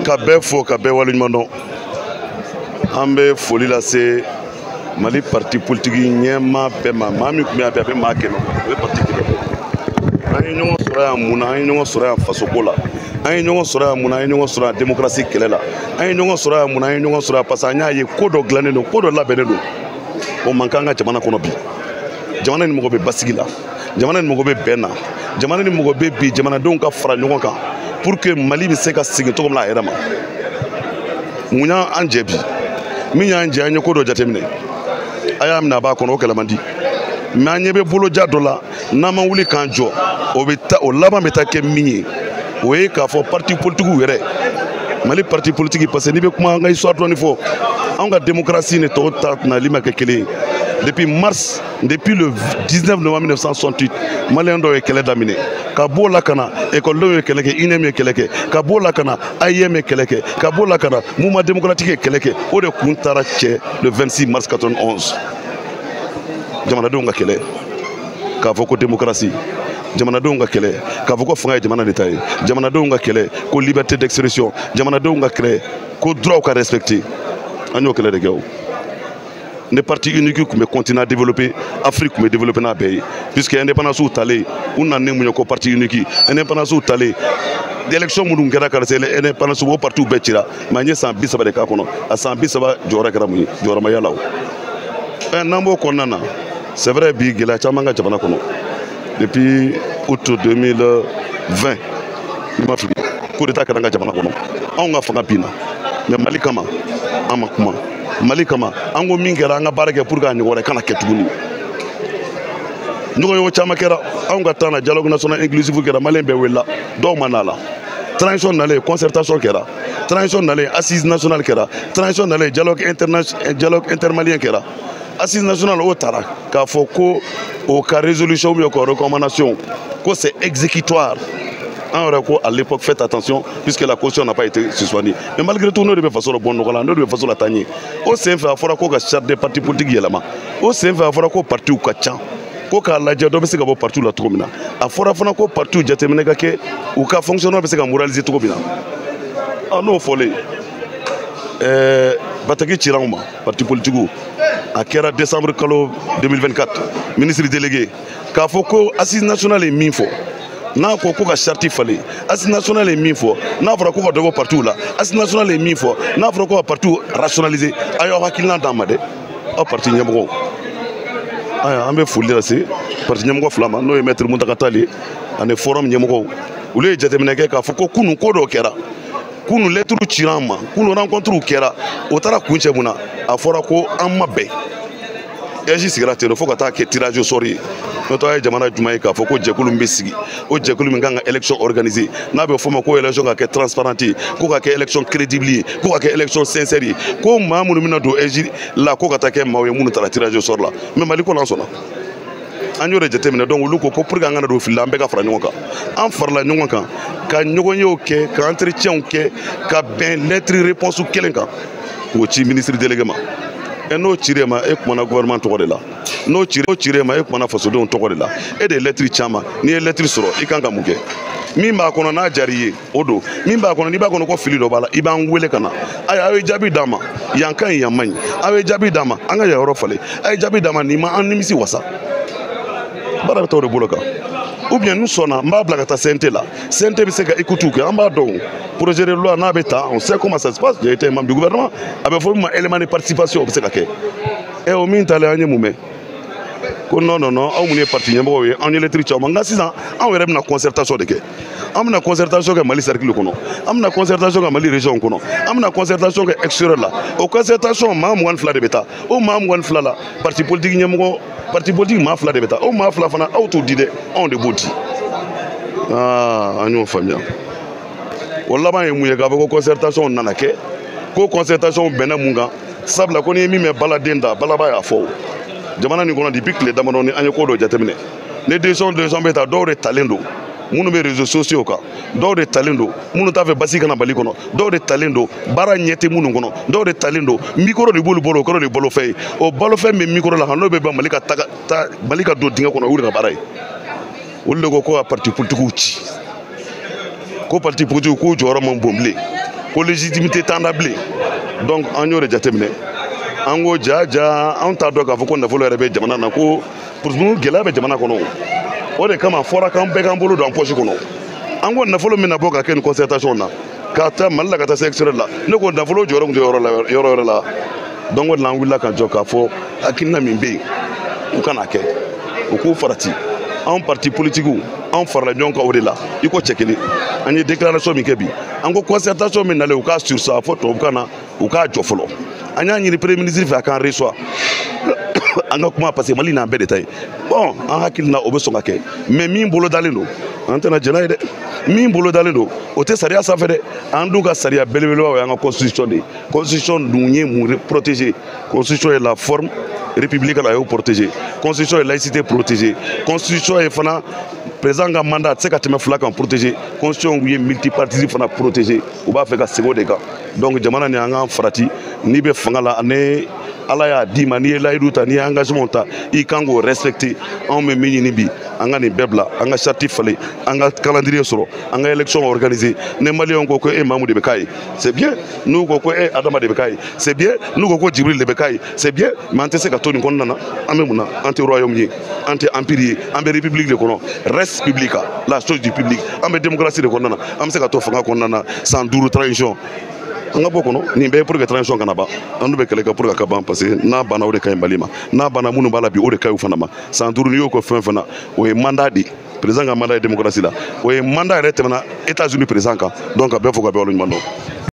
Ka bɛɛ fo, ka bɛɛ waleɲuman dɔn. An bɛ foli lase Mali parti politique ɲɛmaa bɛɛ ma. Maa min tun bɛ yan bi, a bɛ maa 100, o ye parti 100 bɔ. An ye ɲɔgɔn sɔrɔ yan mun na? An ye ɲɔgɔn sɔrɔ yan fasoko la. An ye ɲɔgɔn sɔrɔ yan mun na? An ye ɲɔgɔn sɔrɔ yan démocratie kɛlɛ la. An ye ɲɔgɔn sɔrɔ yan mun na? An ye ɲɔgɔn sɔrɔ yan parce que an y'a ye ko dɔ dilannen don, ko dɔ labɛnnen don, o man kan an ka jamana kɔnɔ bi. Jamana ni mɔgɔ bɛ basigi la, jamana ni mɔgɔ bɛ bɛn na, jamana ni mɔgɔ bɛ bi jamanadenw ka fara ɲɔgɔn kan pour que Mali bɛ se ka segin cogo min na a yɛrɛ ma. Mun y'an jɛ bi? Min y'an jɛ, an ye ko dɔ jateminɛ, a y'a minɛ a b'a kɔnɔ, o kɛlɛ man di. Mais an ɲɛ bɛ boloja dɔ la, n'an ma wuli k'an jɔ, o bɛ taa, o laban bɛ taa kɛ min ye, o ye k'a fɔ parti politique yɛrɛ, Mali parti politique, parce que n'i bɛ kuma, an ka histoire dɔɔni fɔ. Anw ka démocratie ni tɔw ta nali ma kɛ kelen ye. Depuis mars, depuis le 19 novembre 1968, maliyɛn dɔw ye kɛlɛ daminɛ. Ka b'o la ka na, ekɔlidenw ye kɛlɛ kɛ, UNEM ye kɛlɛ kɛ. Ka b'o la ka na, AIM ye kɛlɛ kɛ. Ka b'o la ka na, Mouvement démocratique ye kɛlɛ kɛ. O de kun taara cɛ le 26 mars 91, jamanadenw ka kɛlɛ k'a fɔ ko démocratie, jamanadenw ka kɛlɛ k'a fɔ ko fanga ye jamana de ta ye, jamanadenw ka kɛlɛ ko liberté d'expression, jamanadenw ka kɛlɛ ko droit ka respecter. An y'o kɛlɛ de kɛ. O ni parti unique tun bɛ continuer à développer, Afrique tun bɛ développer n'a bɛɛ ye, puisque indépendance talen, u nana ni mun ye? Ko parti unique. Indépendance talen, élection minnu kɛra ka se indépendance, o parti bɛɛ cira. Mais an ye san 30 de k'a kɔnɔ. A san 30 jɔyɔrɔ kɛra mun ye? Jɔyɔrɔmaya la. O ɛ, n'an b'o kɔnɔna na, c'est vrai, bi gɛlɛya caman ka jamana kɔnɔ. Depuis août 2020, ni ma fili, coup d'état kɛra an ka jamana kɔnɔ, anw ka fanga binna. Mais Mali kama, an ma kuma. Mali kama, an ko min kɛra, an ka baara kɛ pour que a ɲɔgɔn wɛrɛ kana kɛ tuguni. Ɲɔgɔn caman kɛra anw ka temps na. Dialogue national inclusif kɛra, maliyɛn bɛɛ wulila, dɔw ma na la. Transition nalen, concertation kɛra. Transition nalen, assise nationale kɛra. Transition nalen, dialogue international, dialogue intermalien kɛra. Assise nationale, o taara k'a fɔ ko o ka résolution ou bien ka recommandation, ko c'est exécutoire. An yɛrɛ ko à l'époque, faites attention, puisque la caution n'a pas été suspendue. Mais malgré tout, n'o de bɛ faso la bɔ nɔgɔ la, n'o de bɛ faso la taa ɲɛ. O sen fɛ, a fɔra ko ka charte des partis politiques yɛlɛma. O sen fɛ, a fɔra ko partiw ka ca, ko k'a lajɛ dɔ bɛ se ka bɔ partiw la cogo min na. A fɔra fana ko partiw jateminɛ ka kɛ, u ka fonctionnaire bɛ se ka moraliser cogo min na. Ɔ, n'o fɔlen, bataki cira anw ma, parti politiques. A kɛra décembre kalo 2024, ministre délégué k'a fɔ ko assise nationale ye min fɔ, n'a ko ko ka charte falen, assise nationale ye min fɔ, n'a fɔra ko ka dɔ bɔ partiw la, assise nationale ye min fɔ, n'a fɔra ko ka partiw rationaliser, a y'aw hakilina d'an ma dɛ, aw parti ɲɛmɔgɔw. Ayiwa, an bɛ foli lase parti ɲɛmɔgɔ fila ma, n'o ye maître Mountaga Tall ye ani forum ɲɛmɔgɔw. Olu ye jateminɛ kɛ k'a fɔ ko kunun ko dɔ kɛra, kunun lettre cira an ma, kunun rencontre kɛra, o taara kuncɛ mun na? A fɔra ko an ma bɛn. AIGE sigira ten fo ka taa kɛ tirage au sort ye. N'o tɛ, a ye jamana jumɛn ye k'a fɔ ko jɛkulu min bɛ sigi, o jɛkulu min kan ka élection organiser, n'a bɛ fɔ o ma ko élection ka kɛ transparente ye, ko ka kɛ élection crédible ye, ko ka kɛ élection sincère ye, ko maa minnu bɛna don AIGE la, ko ka taa kɛ maaw ye minnu taara tirage au sort la? Mais Mali ko l'an sɔnna, an y'o de jateminɛ. Donc olu ko ko pour que an kana don fili la, an bɛɛ ka fara ɲɔgɔn kan. An farala ɲɔgɔn kan ka ɲɔgɔnyew kɛ, ka entretien kɛ, ka bɛn lettre réponse kelen kan k'o ci ministre délégué ma. Ɛ, n'o cir'e ma, e kumana gouvernement tɔgɔ de la. N'o cir'e ma, e kumana fasodenw tɔgɔ de la. E de ye lettre caman. N'i ye lettre sɔrɔ, i kan ka mun kɛ? Min b'a kɔnɔ, n'a diyara i ye, o don. Min b'a kɔnɔ, n'i b'a kɔnɔ ko fili dɔ b'a la, i b'an wele ka na. Ayiwa, aw ye jaabi d'an ma, yan ka ɲi, yan man ɲi. Aw ye jaabi d'an ma, an ka yan yɔrɔ falen. A ye jaabi d'an ma, nin ma an nimisi wasa. Baara bɛ taa o de bolo kan. Ou bien n'u sɔnna, n b'a bila ka taa CNT la. CNT bɛ se ka écoute kɛ. An b'a dɔn, projet de loi n'a bɛ ta, on sait comment ça se passe. J'ai été membre du gouvernement. A bɛ fɔ min ma élément de participation, o bɛ se ka kɛ. Ɛ, o min talen, an ye mun mɛn? Ko non, non, non, aw minnu ye parti ɲɛmɔgɔw ye, anw ye lettre ci aw ma. Nka sisan, anw yɛrɛ bɛna concertation de kɛ. An bɛna concertation kɛ Mali cercle kɔnɔ, an bɛna concertation kɛ Mali région kɔnɔ, an bɛna concertation kɛ extérieur la. O concertation, maa 22 de bɛ taa. O maa 22 la, parti politique ɲɛmɔgɔ, parti politique maa fila de bɛ taa. O maa fila fana, aw t'o di dɛ, anw de b'o di. Aa, an y'o faamuya. O laban ye mun ye? K'a fɔ ko concertation nana kɛ, ko concertation bɛnna mun kan? Sabula ko n'i ye min mɛn baladen da, balaba y'a fɔ. Jamana nin kɔnɔ, depuis tile damadɔni, an ye ko dɔ jateminɛ. Ni décision bɛ ta, dɔw de talen don minnu bɛ réseaux sociaux kan, dɔw de talen don minnu t'a fɛ basi kana Mali kɔnɔ, dɔw de talen don baara ɲɛ tɛ minnu kɔnɔ, dɔw de talen don micro de b'olu bolo, o kɔrɔ de balofɛn ye. O balofɛn bɛ micro la, n'o bɛ ban Mali ka taga ta, Mali ka don dingɛ kɔnɔ, o y'olu ka baara ye. Olu de ko ko ka parti politiques ci. Ko parti politique k'u jɔyɔrɔ man bon bilen, ko légitimité t'an na bilen. Donc an y'o de jateminɛ, an ko ja ja, anw t'a dɔn k'a fɔ ko nafolo yɛrɛ bɛ jamana na, ko gɛlɛya bɛ jamana kɔnɔ. O de kama fɔra k'an bɛɛ k'an bolo don an poche kɔnɔ. An ko nafolo min na bɔ ka kɛ nin concertation na, ka taa Mali la, ka taa se extérieur la, ne ko nafolo jɔyɔrɔ tun tɛ yɔrɔ la, yɔrɔ wɛrɛ la. Donc o de la an wulila ka jɔ k'a fɔ hakilina min bɛ yen, u kana kɛ, u k'u farati. Anw parti politiques, anw farala ɲɔgɔn kan o de la i ko cɛ kelen. An ye déclaration min kɛ bi, an ko concertation min nalen, u k'a surseoir, a fɔ tubabukan na, u k'a jɔ fɔlɔ. An y'a ɲini premier ministre fɛ a k'an reçoit, an ka kuma, parce que Mali n'an bɛɛ de ta ye. Bon, an hakili la o bɛ sɔn ka kɛ, mais min bolo dalen don, an tɛna jɛn n'a ye dɛ. Min bolo dalen don, o tɛ sariya sanfɛ dɛ. An dun ka sariya belebeleba, o y'an ka constitution de ye. Constitution dun ye mun protéger? Constitution ye la forme républicaine, a y'o protéger. Constitution ye laïcité protéger. Constitution ye fana président ka mandat a tɛ se ka tɛmɛ 2 kan protéger. Constitution ye multipartisme fana protéger. U b'a fɛ ka segin o de kan. Donc jamana nin, an k'an farati. N'i bɛ fanga la, ani Ala y'a d'i ma, n'i ye layidu ta, n'i ye engagement ta, i kan k'o respecter. Anw bɛ min ɲini bi, an ka nin bɛɛ bila, an ka charte falen, an ka calendrier sɔrɔ, an ka élection organiser. Ni Maliyɛnw ko ko e Mamu de bɛ k'a ye, c'est bien. N'u ko ko e Adama de bɛ k'a ye, c'est bien. N'u ko ko Jibril de bɛ k'a ye, c'est bien. Mais an tɛ se ka to nin kɔnɔna na. An bɛ mun na? An tɛ royaume ye, an tɛ empire ye, an bɛ république de kɔnɔ, res publica, la chose du public. An bɛ démocratie de kɔnɔna na. An bɛ se ka to fanga kɔnɔna na san 5 transition, an ka bɔ kɔnɔ. Nin bɛɛ ye pour que transition kana ban. An dun bɛ kɛlɛ kɛ pour que a ka ban, parce que n'a banna, o de ka ɲi Mali ma. N'a banna, minnu b'a la bi, o de ka ɲi u fana ma. San 5, n'i y'o kɛ fɛn fɛn na, o ye mandat de ye. Président ka mandat ye démocratie la, o ye mandat yɛrɛ tɛmɛna États-Unis président kan. Donc ka bɛɛ fo, ka bɛɛ waleɲuman dɔn.